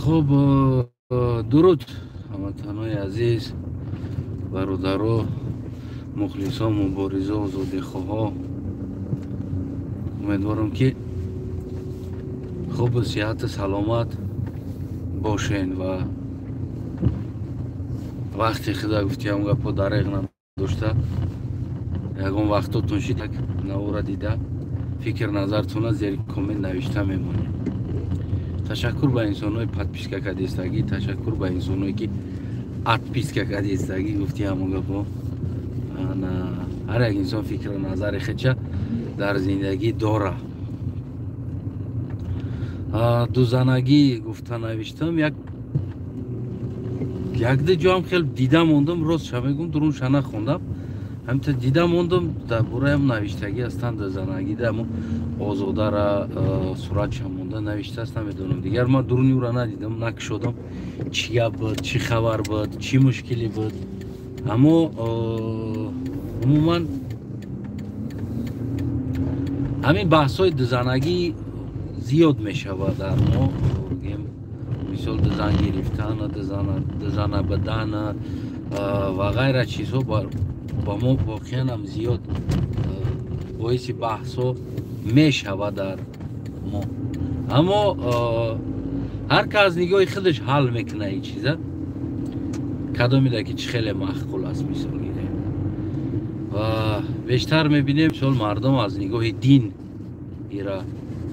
Хуб, дуруд ҳамватанои азиз, бародаро, мухлисо, муборизо, озодихоҳо. Умедворам, ки хубу сиҳату саломат бошен ва вақти худа гуфтиам гапо дареғ надошта, ягон вақтотон шид, навора дида, фикр назартона зери коммент навишта мемонед. Ташаккур ба инсонҳои подписка кардистагӣ, ташаккур ба инсонҳое, ки отписка кардистагӣ. Гуфти ҳамон гапо, ҳар як инсон фикру назари худша дар зиндагӣ дора. Дузанагӣ гуфта навиштам, як якду ҷоам хел дида мондам. Ростша мегум, дурунша нахондам, ҳамта дида мондам, дар бораям навиштагӣ ҳастанд. Дузанагида ҳамо Озодара суратша монда навиштааст. Намедонам, дигар ман дуруни ӯра надидам, накушодам, чӣ гап буд, чӣ хабар буд, чӣ мушкиле буд. Аммо умуман ҳамин баҳсҳои дузанагӣ зиёд мешавад дар мо. Мисол, дузан гирифтан, дузана будан ва ғайра чизҳо ба мо воқеан ҳам зиёд боиси баҳсҳо мешавад дар мо. Аммо ҳар кас аз нигоҳи худаш ҳал мекунад ин чиза, кадомида ки чӣ хеле маъқул аст. Мисол гирем, ва бештар мебинем, мисол, мардум аз нигоҳи дин ира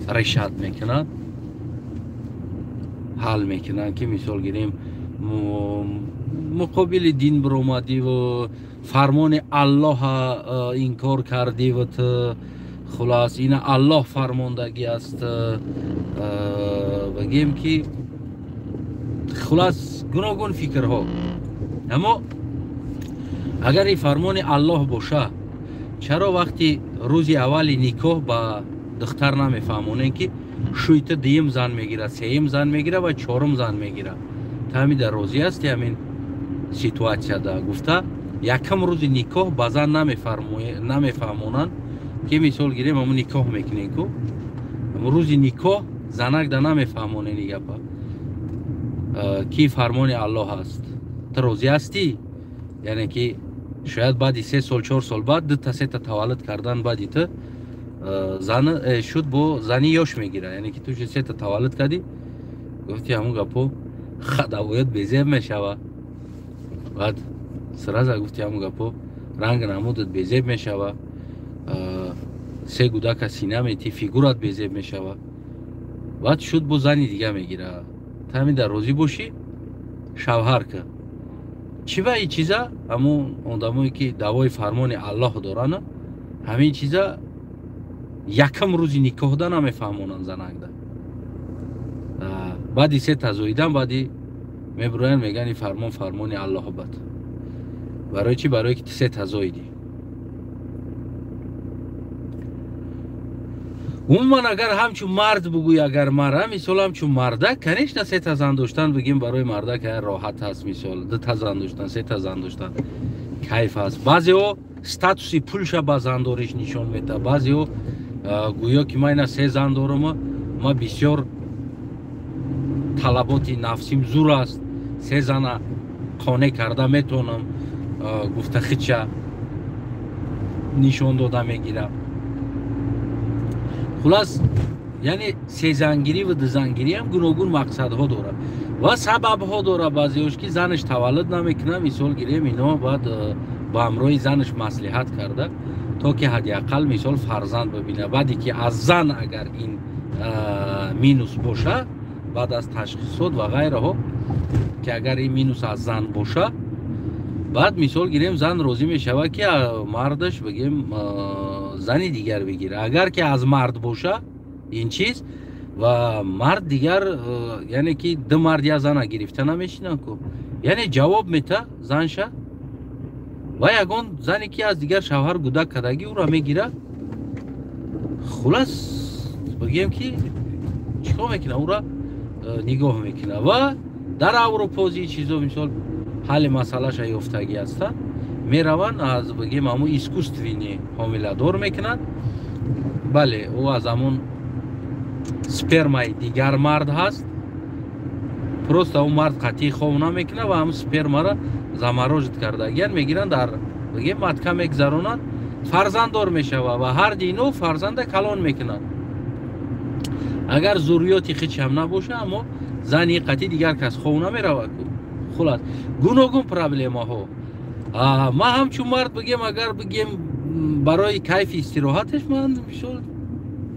решат мекунанд, ҳал мекунанд, ки мисол гирем, муқобили дин биромадиву фармони Аллоҳа инкор кардиву ту, хулас, ина Аллоҳ фармондагӣ аст. Бигем, ки хулас, гуногун фикрҳо. Аммо агар ин фармони Аллоҳ боша, чаро вақти рӯзи аввали никоҳ ба духтар намефаҳмонем, ки шӯйта дуюм зан мегирад, сеюм зан мегирад ва чорум зан мегирад, ту ҳамида розӣ ҳасти, ҳамин ситуатсияда гуфта, якум рӯзи никоҳ ба зан намефаҳмонанд, ки мисол гирем, ҳамун никоҳ мекунем ку, рӯзи никоҳ занак да намефаҳмонен и гапа, ки фармони Аллоҳ аст, ту розӣ ҳастӣ? Яъне ки шояд баъди 3 сол, 4 сол баъд дута, сета таваллуд кардан, баъди ту зан шуд, бо зани ёш мегирад. Яъне ки ту сета таваллуд кардӣ, гуфти ҳамун гапо, хадавоят безеб мешава. Баъд сразу, гуфти ҳамун гапо, ранг намудат безеб мешава, се гудака сина мети, фигурат безеб мешава. Баъд шуд, бо зани дига мегира, ту ҳамида розӣ бошӣ, шавҳар ка. Чӣ ва и чиза ҳамун одамое, ки даъвои фармони Аллоҳ доранд, ҳамин чиза якам рӯзи никоҳда намефаҳмонанд занакда? Баъди се тазоидан баъди мебироянд, мегӯянд, ин фармон фармони Аллоҳ бад. Барои чӣ? Барое ки ту се тазоидӣ. Умуман, агар ҳамчун мард бугӯй, агар мара, мисол, ҳамчун мардак, конечно, сета зан доштан, бигем, барои мардак роҳат аст. Мисол, дута зан доштан, сета зан доштан кайф аст. Баъзеҳо статуси пулша ба зандориш нишон медиҳад. Баъзеҳо гӯё ки ман ина се зан дорам, ма бисёр талаботи нафсим зур аст, се зана қонеъ карда метавонам гуфта, хича нишон дода мегирам. Хулас, яъне сезангирӣ ва дузангирӣ ҳам гуногун мақсадҳо дорад ва сабабҳо дорад. Баъзеҳош ки занаш таваллуд намекунад, мисол гирем, ино баъд ба ҳамроҳи занаш маслиҳат карда, то ки ҳадди ақал, мисол, фарзанд бибинад. Баъде ки аз зан агар ин минус боша, баъд аз ташхисот ва ғайраҳо, ки агар ин минус аз зан боша, баъд, мисол гирем, зан розӣ мешавад, ки мардаш, бигем, зани дигар бигирад. Агар ки аз мард боша ин чиз ва мард дигар, яъне ки ду мард як зана гирифта намешинанд ку, яъне ҷавоб мета занша ва ягон зане, ки аз дигар шавҳар гудак кардагӣ, ӯро мегирад. Хулас, бигем, ки чӣ кор мекунад? Ӯра нигоҳ мекунад. Ва дар Аврупози чизо, мисол, ҳалли масъалаша ёфтагӣ ҳастанд, мераванд, аз, бигем, ҳамун искусственный ҳомиладор мекунанд. Бале, ӯ аз ҳамун спермаи дигар мард ҳаст. Просто он мард қатъӣ хов намекунад ва ҳам спермара заморозить кардагиян, мегиранд, дар бигем, матка мегзаронанд, фарзанддор мешавад ва ҳар дино фарзанда калон мекунанд. Агар зурриёти хичам набоша, аммо зани қатъи дигар кас хов намеравад. Хулас, гуногун проблемаҳо. Ман ҳамчун мард бигем, агар бигем, барои кайфи истироҳаташ, ман мисол,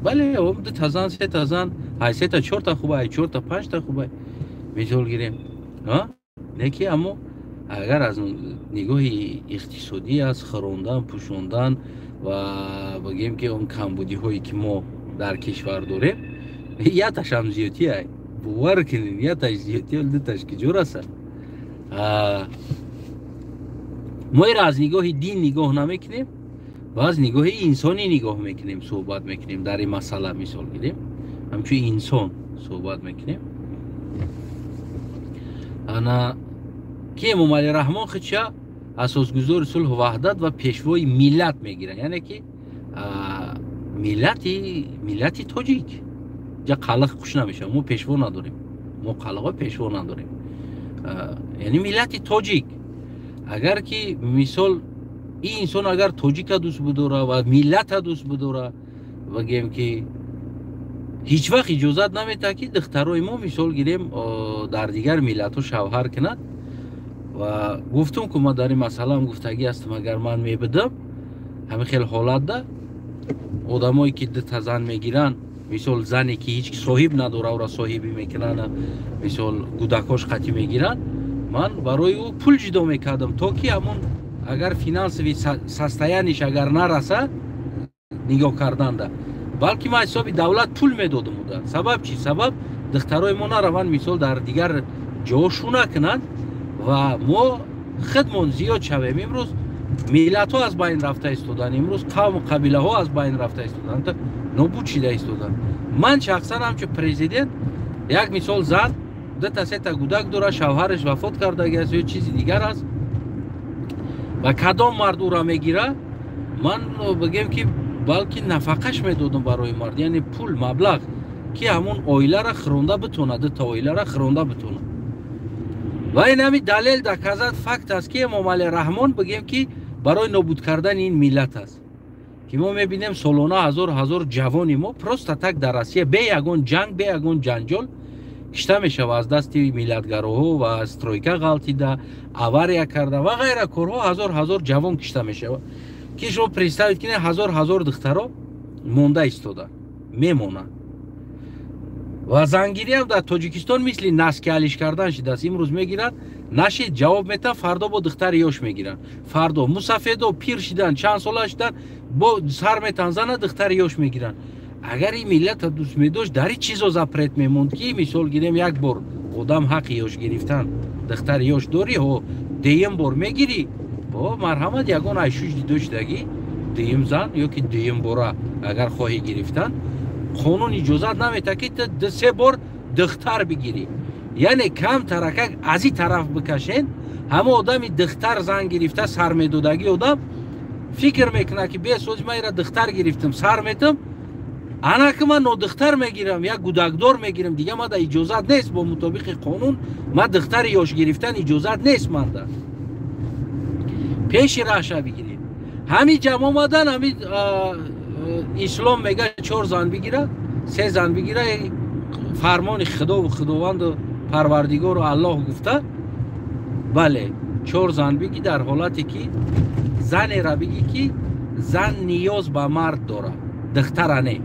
бале, дута зан, сета зан, ай сета чорта хуба, ай чорта панҷта хуба, мисол гирем, не ки. Аммо агар аз нигоҳи иқтисодӣ, аз хӯрондан, пӯшондан ва бигем, ки он камбудиҳое, ки мо дар кишвар дорем, яташам зиёдтия, бовар кунед, яташ зиёдтия, дуташ ки ҷо расад. Мо ира аз нигоҳи дин нигоҳ намекунем ва аз нигоҳи инсонӣ нигоҳ мекунем, суҳбат мекунем дар ин масъала. Мисол гирем, ҳамчун инсон суҳбат мекунем. Ана ки Эмомалӣ Раҳмон худша асосгузори сулҳу ваҳдат ва пешвои миллат мегиранд, яъне ки миллати тоҷик ҷа қалиқ хуш намешавад. Мо пешво надорем, мо қалиқо пешво надорем, яъне миллати тоҷик. Агар ки мисол ин инсон агар тоҷика дӯст бидора ва миллата дӯст бидора, бигем, ки ҳеҷ вақт иҷозат наметаҳад, ки духтарои мо, мисол гирем, дар дигар миллатҳо шавҳар кунад. Ва гуфтум, ку ман дар ин масъалаам гуфтагӣ ҳастам: агар ман мебидам, ҳамин хел ҳолатда одамое, ки дута зан мегиранд, мисол, зане, ки ҳеҷ соҳиб надора, ӯра соҳибӣ мекунанд, мисол, гудакош қатӣ мегиранд, ман барои ӯ пул ҷудо мекардам, то ки ҳамон агар финансовый состояние ш агар нараса нигоҳ карданда, балки ман ҳисоби давлат пул медодам уда. Сабаб чӣ? Сабаб, духтарои мо нараванд, мисол, дар дигар ҷо шуна кунанд ва мо худмон зиёд шавем. Имрӯз миллатҳо аз байн рафта истоданд, имрӯз қавму қабилаҳо аз байн рафта истоданд, нобуд шида истоданд. Ман шахсан ҳамчун президент, як мисол, зан дута, сета гудак дора, шавҳараш вафот кардаги аст ё чизи дигар аст ва кадом мард ӯра мегира, ман бигем, ки балки нафақаш медодам барои мард, яъне пул, маблағ, ки ҳамон оилара хӯронда битонад, дута оилара хӯронда битонад. Ва ин ҳами далел, доказать, факт аст, ки Эмомалӣ Раҳмон, бигем, ки барои нобуд кардани ин миллат аст, ки мо мебинем, солона ҳазор ҳазор ҷавони мо просто так дар Россия бе ягон ҷанг, бе ягон ҷанҷол кишта мешава аз дасти миллатгароҳо ва стройка ғалтида, авария карда ва ғайра корҳо. Ҳазор ҳазор ҷавон кишта мешавад, ки шумо представить кунед, ҳазор ҳазор духтаро монда истода мемонанд. Ва зангириам дар Тоҷикистон мисли носки алиш кардан шидааст. Имрӯз мегиранд, нашид, ҷавоб метан, фардо бо духтари ёш мегиранд, фардо мусафедо пир шидан, чанд сола шидан, бо сар метан зана, духтари ёш мегиранд. Агар ин миллата дӯст медошт, дар ин чизо запрет мемонд, ки мисол гирем, як бор одам ҳаққи ёш гирифтан, духтари ёш дорӣ, ҳо, дуюм бор мегирӣ, бо марҳамат, ягон айшуш дидоштагӣ, дуюм зан ё ки дуюм бора агар хоҳӣ гирифтан, қонун иҷозат наметаҳад, ки ту се бор духтар бигирӣ. Яъне кам таракак аз ин тараф бикашен, ҳама одами духтар зан гирифта сар медодагӣ одам фикр мекунад, ки бесози ман ира духтар гирифтам, сар метам, ана ки ман нодухтар мегирам, як гудакдор мегирам, дига мада иҷозат нест. Бо мутобиқи қонун ман духтари ёш гирифтан иҷозат нест. Манда пеши раҳша бигирем. Ҳами ҷам омадан, ҳами ислом мега, чор зан бигира, се зан бигира, фармони худову худованду парвардигору Аллоҳ гуфта, бале, чор зан биги, дар ҳолате ки занера биги, ки зан ниёз ба мард дорад, духтара не.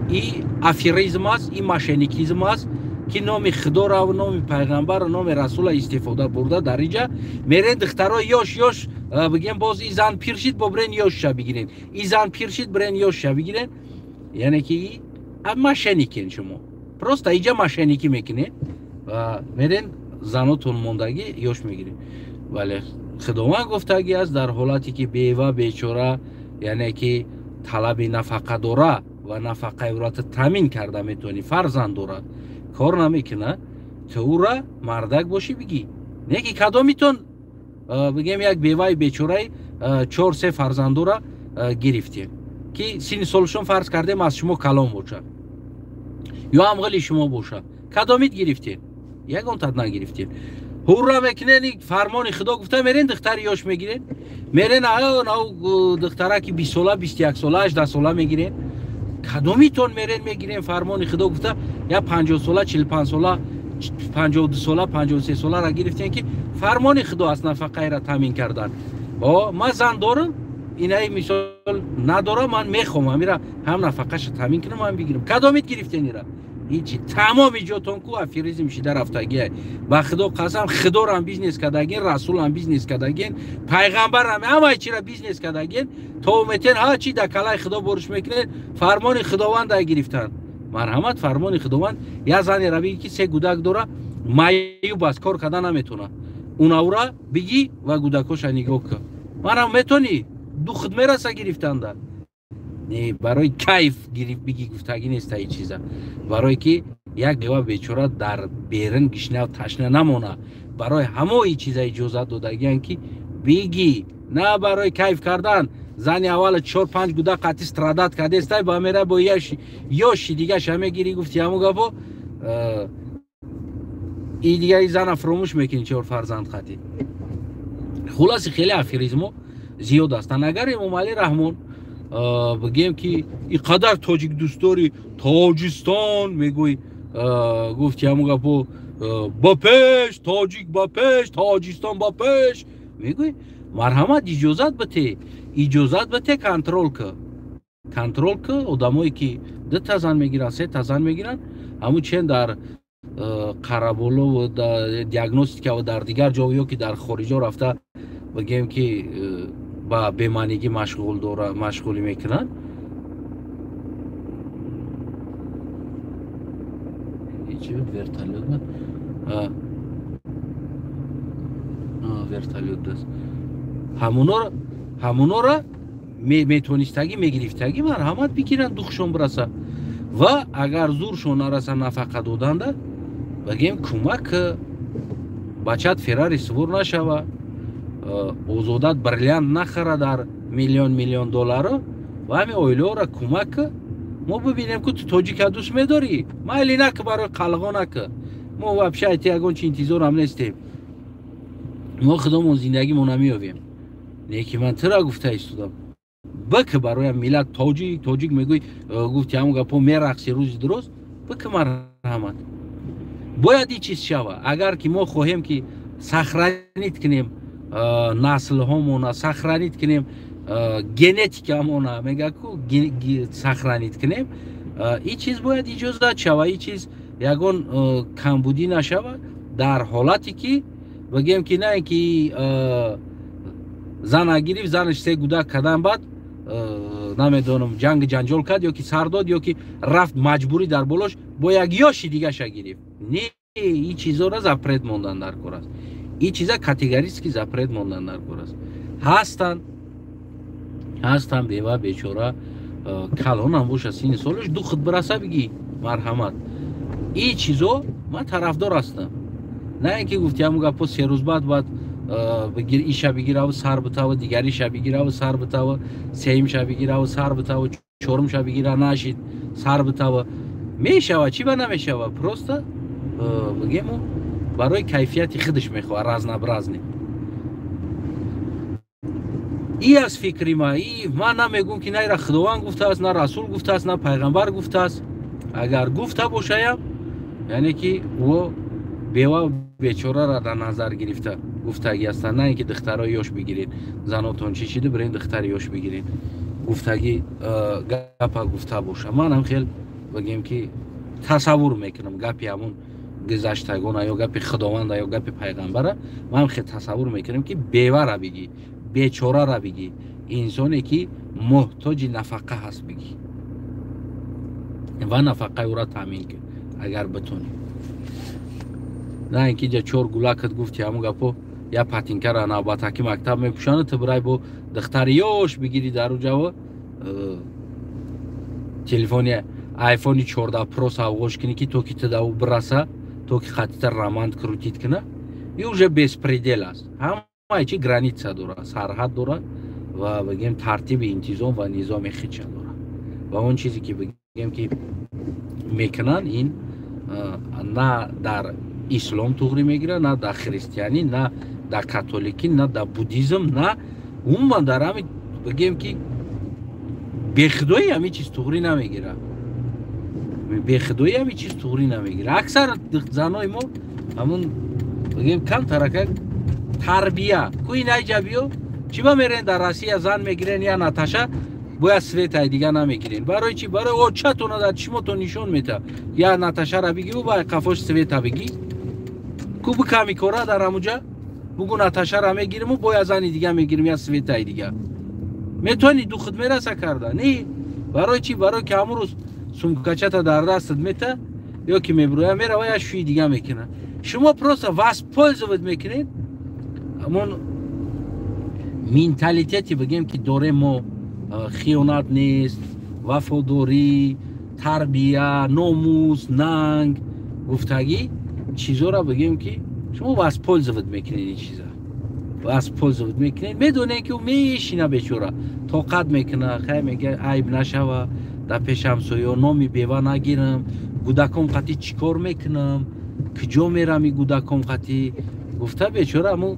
И аферизм аст, и мошенникизм аст, ки номи худораву номи пайғамбару номи расула истифода бурда, дар инҷа мерен духтарои ёш ёш, бигем, боз и зан пир шид, бо бирен ёшша бигирен, и зан пир шид, бирен ёшша бигирен. Яъне ки мошенник ен шумо, просто иҷа мошенник ӣ мекунед ва мерен занотон мондагӣ ёш мегиред. Вале худованд гуфтагӣ аст, дар ҳолате ки бева, бечора, яъне ки талаби нафақа дора ва нафақаи ӯра ту таъмин карда метавонӣ, фарзанд дорад, кор намекунад, ту ӯра мардак бошӣ, бигӣ. Не ки кадомитон, бигем, як беваи бечораи чор се фарзандора гирифтем, ки синни солшон, фарз кардем, аз шумо калон бошад ё ҳамғили шумо бошад, кадомит гирифтем? Ягонтат нагирифтен. Ҳурра мекунен, фармони худо гуфта мерен духтари ёш мегирен. Мерен духтараки 20 сола, 21 сола, 18 сола мегирен. Кадомитон мерен мегирен фармони худо гуфта я 50 сола, 45 сола, 52 сола, 53 соларо гирифтен ки фармони худо аст нафақаеро таъмин кардан. Ман зан дорам, инаи мисол надорам, ман мехоҳам амира ҳам нафақаша таъмин кунам, ҳам бигирам. Кадомит гирифтен ира? Ҳичи. Тамоми ҷотон ку аферизм шида рафтагиай. Ба худо қасам, худорам бизнес кардагин, расулам бизнес кардагин, пайғамбарам ҳамаи чира бизнес кардагин. То метен ҳа чи дар калаи худо бориш мекунед, фармони худованда гирифтан. Марҳамат, фармони худованд. Я занеро биги ки се гудак дора, маъюб аст, кор карда наметона. Унаура биги ва гудакоша нигоҳ кун. Манам метонӣ ду худ мераса гирифтанда. Не, барои кайф биги гуфтагӣ нест ин чиза. Барое ки як бева бечора дар берин гишна ташна намона. Барои ҳамои чиза иҷозат додагиян ки биги, на барои кайф кардан. Зани аввала 4-5 гуда қатъи страдат кардестай, ба мера бо ёши дигаша мегирӣ, гуфти ҳамо гапо, и дигари зана фуромӯш мекунӣ 4 фарзанд қатъи. Хулоси хеле аферизмо зиёд ҳастанд. Агар Эмомалӣ Раҳмон бигем ки и қадар тоҷик дӯстдори Тоҷистон мегӯй, гуфти ҳамо гапо, ба пеш тоҷик, ба пеш Тоҷистон, ба пеш мегӯй, марҳамат, иҷозат бите, иҷозат бите, контрол ки, контрол ки. Одамое ки 2 та зан мегиранд, 3 та зан мегиранд, ҳамун чен дар Қараболо диагностика ва дар дигар ҷо ё ки дар хориҷо рафта бигем ки ба бемаънигӣ машғулӣ мекунанд. Вертолёт вертолёт аст. Ҳамонора метонистагӣ мегирифтагӣ, марҳамат бигиранд, духшон бираса. Ва агар зуршон нараса нафақа доданда, бигем кӯмак, бачат Феррари сувор нашава, озодат бриллиант нахара дар миллион миллион долларо, ва ҳамин оилаҳоро кӯмак. Мо бибинем ку ту тоҷика дӯст медорӣ, майли наки, барои қалғо наки. Мо вообще айти ягон чи интизорам нестем. Мо худомон зиндагимон намеёбем. Не ки ман тура гуфта истодам. Бики бароям миллат тоҷик, тоҷик мегӯй, гуфти ҳамон гапо мерақси рӯзи дуруст, бики марҳамат. Бояд ин чиз шава. Агар ки мо хоҳем ки сохранить кунем наслҳомона, сохранить кунем генетикамона, мега ку сохранить кунем, ин чиз бояд иҷозат шава, ин чиз ягон камбудӣ нашава. Дар ҳолате ки бигем ки на ин ки зана гирифт, занаш се гудак кардан, баъд намедонам ҷанг ҷанҷол кард ё ки сар дод ё ки рафт маҷбурӣ дар болош бо як ёши дигаша гирифт. Не, ин чизоро запрет мондан дар кор аст. Ин чиза категорически запрет мондан дар кор аст. Ҳастанд бева бечора калонам боша, сини солаш ду худ бираса, биги марҳамат. Ин чизо ман тарафдор ҳастам. На ин ки гуфти ҳамун гапо се рӯз баъд баъд бигир, иша бигираву сар битава, дигариша бигираву сар битава, сеюмша бигираву сар битава, чорумша бигира нашид сар битава. Мешава, чӣ ба намешава? Просто бигему барои кайфияти худаш мехоҳад разнообразный. И аз фикри ма, и ман намегӯм ки на ира Худованд гуфтааст, на расул гуфтааст, на пайғамбар гуфтааст. Агар гуфта бошаям, яъне ки ӯ бева бечораро дар назар гирифта гуфтагӣ ҳастанд, на ин ки духтарои ёш бигиред, занотон чӣ шида бирен духтари ёш бигиред. Гуфтагӣ гапа гуфта боша. Манам хел бигем ки тасаввур мекунам гапи ҳамун гузаштагона ё гапи Худованда ё гапи пайғамбара, ман хел тасаввур мекунам ки бевара бигӣ, бечорара бигӣ, инсоне ки муҳтоҷи нафақа ҳаст бигӣ ва нафақаи ӯра таъмин кун агар битонӣ. На ин ки ҷа чор гулакат гуфти ҳамун гапо, я патинкара навбатаки мактаб мепӯшанд, ту бирай бо духтари ёш бигирӣ дар уҷаво телефони айфони 14 Pro савғош кунӣ ки то ки ту да ӯ бираса, то ки қатита романт крутить куна. И уже беспредел аст. Ҳамаи чи граница дора, сарҳад дора ва бигем тартиби интизом ва низоми хича дора. Ва он чизе ки бигем ки мекунанд, ин на дар ислом туғрӣ мегирад, на дар христианӣ, на дар католикӣ, на дар буддизм, на умуман дар ҳами бигем ки бехудоӣ ҳамин чиз туғрӣ намегирад. Бехудоӣ ҳамин чиз туғрӣ намегирад. Аксар занои мо ҳамун бигем камтарака тарбия. Ку ин айҷа биё, чӣ ба мерен дар Россия зан мегирен я Наташа, бояд Светаи дига намегирен. Барои чӣ? Барои очатона дар чишмотон нишон мета. Я Наташара бигӣ, ӯ ба қафош Света бигӣ. Ку биками кора дар ҳамуҷа бугу Наташара мегириму бояд зани дига мегирим я Светаи дига. Метавонӣ духт мераса карда? Не. Барои чӣ? Барои ки ҳамун рӯз сумкачата дар дастат мета, ё ки меброя мерава я шӯи дига мекунад. Шумо просто воспользовать мекунед ҳамон менталитете бигем ки дорем мо, хиёнат нест, вафодорӣ, тарбия, номус, нанг гуфтагӣ чизоро бигем ки шумо воспользовать мекунед ин чиза. Воспользовать мекунед. Медонед ки ӯ мешина бечора, тоқат мекунад, хай мега айб нашава, дар пеши ҳамсоё номи бева нагирам, гудаком қатӣ чӣ кор мекунам, куҷо мерам и гудаком қатӣ гуфта бечора ҳамун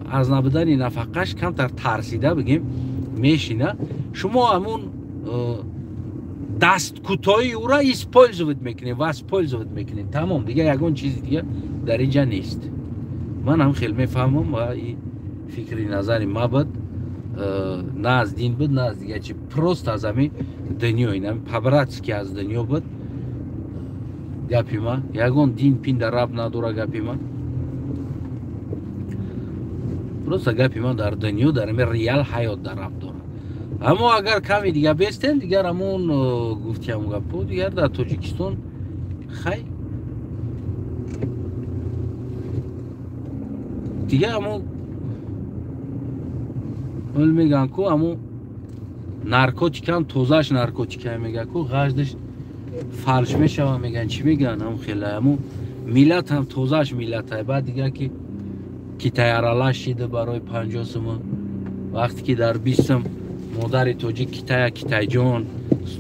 аз набудани нафақаш камтар тарсида бигем мешина. Шумо ҳамун дасткӯтоҳии ӯра использовать мекунед, воспользовать мекунед. Тамом, дига ягон чизи дига дар инҷа нест. Ман ҳам хел мефаҳмам ва и фикри назари ма буд, на аз дин буд, на аз дига чи, просто аз ҳамин дунё, ин ҳами по-братски аз дунё буд гапи ма. Ягон дин пинда раб надора гапи ма. Просто гапи ма дар дунё, дар ҳамин реал ҳаёт дар раб дорад. Аммо агар ками дига бестем, дигар ҳамон гуфтиам гапо, дигар дар Тоҷикистон хай дига ҳамон ол меган ку ҳамон наркотикам тозааш наркотика мега ку ғаждаш фалш мешава меган, чӣ меган ҳам хела ҳамон миллат ҳам тозааш миллатай. Баъд дига ки китайаралаш шида барои 50 сум, вақте ки дар 20 сум модари тоҷик китая китайҷон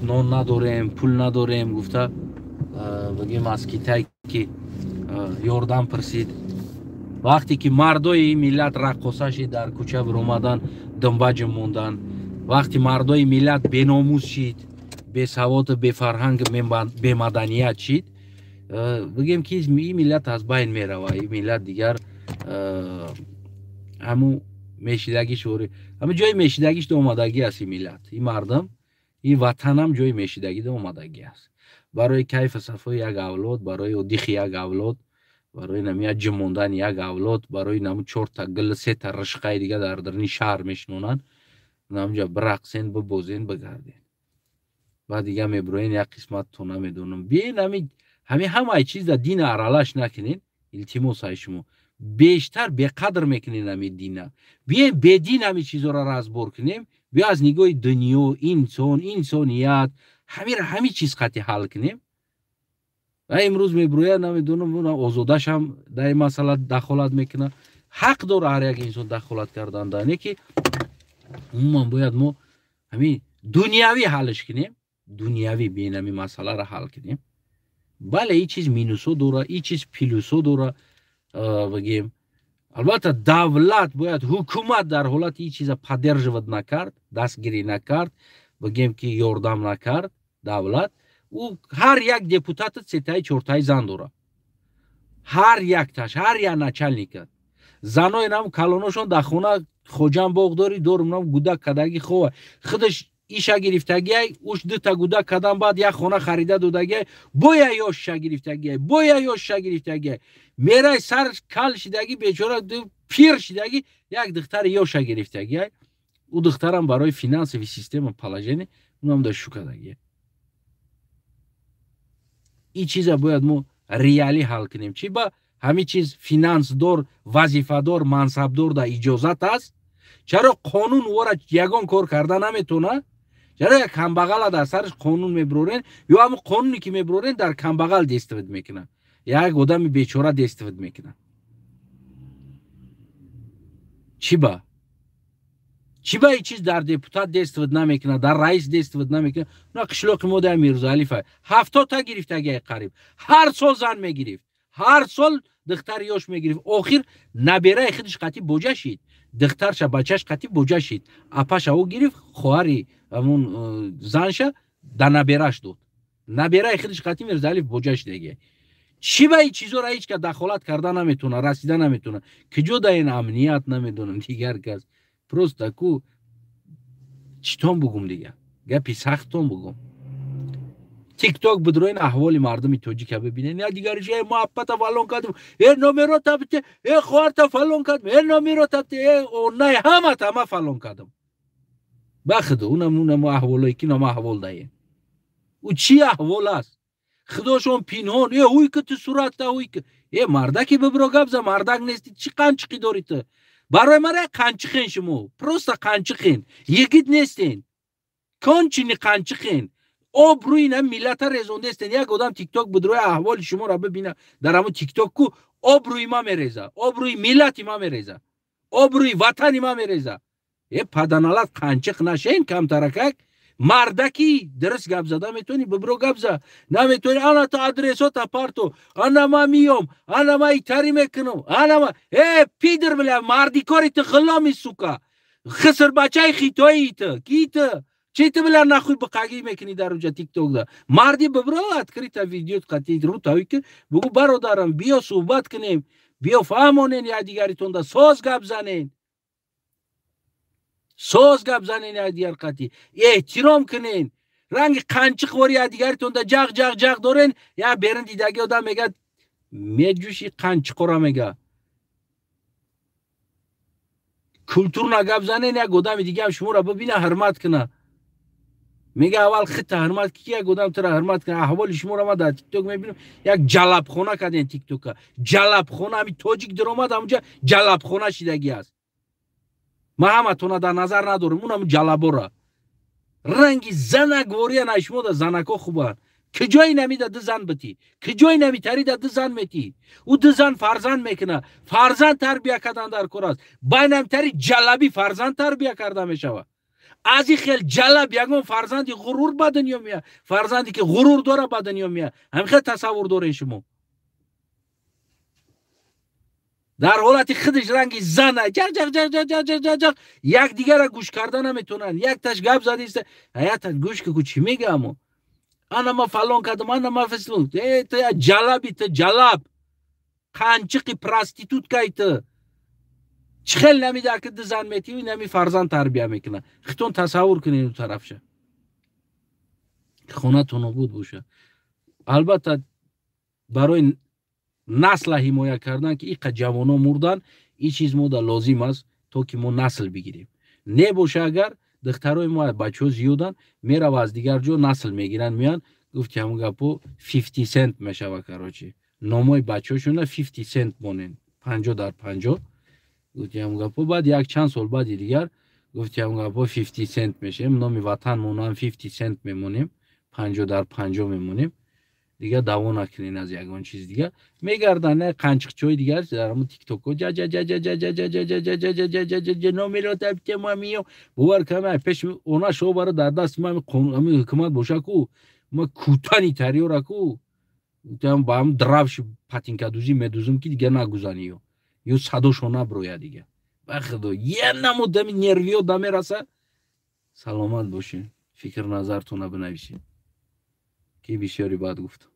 нон надорем, пул надорем гуфта бигем аз Китай ки ёрдам пурсид. Вақте ки мардои миллат раққоса шид, дар кӯча биромадан, думбаҷм мондан. Вақти мардои миллат беномус шид, бесаводу, бефарҳанг, бемаданият шид, бигем ки ин миллат аз байн мерава. Ин миллат дигар ҳамун мешидагиш, ҳамун ҷои мешидагиш омадагӣ аст ин миллат, ин мардум, ин ватанам ҷои мешидагида омадагӣ аст. Барои кайфу сафои як авлод, барои одихи як авлод, барои нами як ҷимондани як авлод, барои наму чорта гил, сета ришқаи дига дар даруни шаҳр мешинонанд, намҷа бирақсен, бибозен, бигарден. Баъд дига мебироен як қисмат то намедонам. Биен ҳами ҳамаи чиз да дина аралаш накунен, илтимос ай шумо. Бештар беқадр мекунен ҳами дина. Биен бедин ҳами чизоро разбор кунем, биё аз нигоҳи дунё, инсон, инсоният, ҳамира ҳами чиз қати ҳал кунем. Ва имрӯз мебирояд, намедонам, озодашам дар ин масъала дахолат мекунад. Ҳақ дора ҳар як инсон дахолат кардан, да не ки умуман бояд мо ҳамин дунявӣ ҳалш кунем, дунявӣ биен ҳамин масъаларо ҳал кунем. Бале, ин чиз минусо дора, ин чиз плюсо дора, бигем. Албатта давлат бояд, ҳукумат дар ҳолати ин чиза поддерживать накард, дастгирӣ накард, бигем ки ёрдам накард давлат, ӯ ҳар як депутат сетаи чортаи зан дора. Ҳар якташ, ҳар як начальника. Занои нам калоношон дар хона хоҷам боғ дори, дорум нам гудак кадаги хова. Худаш иша гирифтагиай, уш дута гудак кадан баъд як хона харида додагиай, боя ёшша гирифтагиай, боя ёшша гирифтагиай. Мерай сар кал шидаги, бечора пир шидаги, як духтари ёша гирифтагиай. Ӯ духтарам барои финансови система положение, унам да шукадагиай. Ин чиза бояд мо реалӣ ҳал кунем. Чӣ ба ҳамин чиз финансдор, вазифадор, мансабдор да иҷозат аст? Чаро қонун ӯро ягон кор карда наметавонад? Чаро як камбағала дар сараш қонун мебирорен, ё ҳамон қонуне ки мебирорен дар камбағал действовать мекунад, як одами бечора действовать мекунад? Чӣ ба? Чӣ ба ин чиз дар депутат действовать намекунад, дар раис действовать намекунад? На қишлоқи мо дар Мирзоалифа 70 та гирифтагиай қариб. Ҳар сол зан мегирифт. Ҳар сол духтари ёш мегирифт. Охир набераи худаш қатӣ боҷа шид, духтарша бачаш қатӣ боҷа шид. Апаша ӯ гирифт, хоҳари ҳамун занша да набераш дод. Набераи худаш қатӣ Мирзаалиев боҷа шидаги. Чӣ ба ин чизоро ҳеҷ кас дахолат карда наметавона, расида наметавона? Куҷо да ин амният, намедонам, дигар кас. Просто ку читон бугум, дигар гапи сахтон бугум. Тикток бидроин, аҳволи мардуми тоҷика бибинен. Я дигариш э муҳаббата фалон кардем, э номерота бите, э хоҳарта фалон кардем, э номерота бите, э онай ҳамата ма фалон кардам. Ба худо, унам унам аҳволое ки нама аҳвол даен. Ӯ чӣ аҳвол аст? Худошон пинҳон. Э ҳуй ки ту суратта ҳуй ки. Э мардаки бибро гап за, мардак нести, чӣ қанчиқӣ дорӣ ту? Барои мара қанчиқен шумо. Просто қанчиқен. Йигит нестен. Конченый қанчиқен. Обрӯи на миллата резондестен. Як одам тикток бидрои аҳволи шуморо бибина дар ҳамун тикток ку обрӯи ма мереза, обрӯи миллати ма мереза, обрӯи ватани ма мереза. Э паданалат, қанчиқ нашен камтаракак. Мардаки дуруст гап зада метавонӣ, бибро гап за. Наметавонӣ, ана ту адресота парто, ана ма миём, ана ма итарӣ мекунам, ана ма. Э пидор, бля, мардикори ту, ғуломи, сука, хисрбачаи хитоии ту, ки ту? Чи ту, бля, нахуй биқагӣ мекунӣ дар уҷа тиктокда? Марди бибро открыто видео қати рӯ тавӣ ки бугӯ: бародарам, биё суҳбат кунем, биё фаҳмонен якдигаритонда, соз гап занен, соз гап занен якдигар қатӣ, эҳтиром кунен. Ранги қанчиқ вори якдигаритонда ҷағ ҷағ ҷағ дорен. Як берин дидаги одам мегӯяд: меҷӯши қанчиқора, мега. Культурно гап занен, як одами дигаам шуморо бибина, ҳурмат куна. Мега аввал хита ҳурмат ки, як одам тура ҳурмат куна. Аҳволи шуморо ма дар тикток мебинам, як ҷалабхона карден тиктока, ҷалабхона. Ҳами тоҷик даромад, ҳамунҷа ҷалабхона шидагӣ аст. Ма ҳаматона дар назар надорам, унам ҷалабора ранги занаквория на шумо да занако хубанд. Куҷои намида ду зан битӣ, куҷои намитарида ду зан метӣ? Ӯ ду зан фарзанд мекуна, фарзанд тарбия кардан дар кор аст. Байнамтари ҷалабӣ фарзанд тарбия карда мешавад. Аз ин хел ҷалаб ягон фарзанди ғурур ба дунё меяд? Фарзанде ки ғурур дора, ба дунё меяд? Ҳамин хел тасаввур дорен шумо? Дар ҳолати худаш ранги зана ҷақ ҷақ ҷақ ҷақ ҷақ ҷақ ҷақ ҷақ, якдигара гӯш карда наметавонанд. Якташ гап задиста, яташ гӯш ку, чӣ мега амо? Ана ма фалон кардам, ана ма фаслон. Э ту ҷалаби, ту ҷалаб, қанчиқи, проституткаи ту. Чӣ хел намида ки ду зан метиви, нами фарзанд тарбия мекуна? Хитон тасаввур кунед ду тарафша. Хонатон обуд боша. Албатта, барои насла ҳимоя кардан, ки иқа ҷавоно мурдан, ин чиз мода лозим аст, то ки мо насл бигирем. Небоша, агар духтарои мо, бачаҳо зиёданд, мерава аз дигар ҷо насл мегиранд, меянд. Гуфти ҳамун гапо 50 Cent мешава. Короче, номои бачаҳошона 50 Cent монен, 50 дар 50. Гуфти ҳамун гапо, баъд як чанд сол баъди дигар, гуфти ҳамун гапо, 50 Cent мешавем. Номи ватанмонам 50 Cent мемонем, 50 дар 50 мемонем. Дигар даъво накунен аз ягон чиз дигар. Мегарданд не қанчиқчои дигар дар ҳамун тиктоко ҷаҷаҷаҷаҷаҷаҷаҷаҷаҷаҷаҷаҷа номерота. Бовар кунам, пеш она шобара дар дасти ма ҳамин ҳукумат боша ку, ма кутани тариёра ку ба ҳам дравши патинкадузӣ медузам, ки дигар нагузани ё садошо наброя дигар. Ба худо, я намудами нервиё дамераса. Саломат бошед, фикр назартона бинависед, ки бисёри бад гуфтам.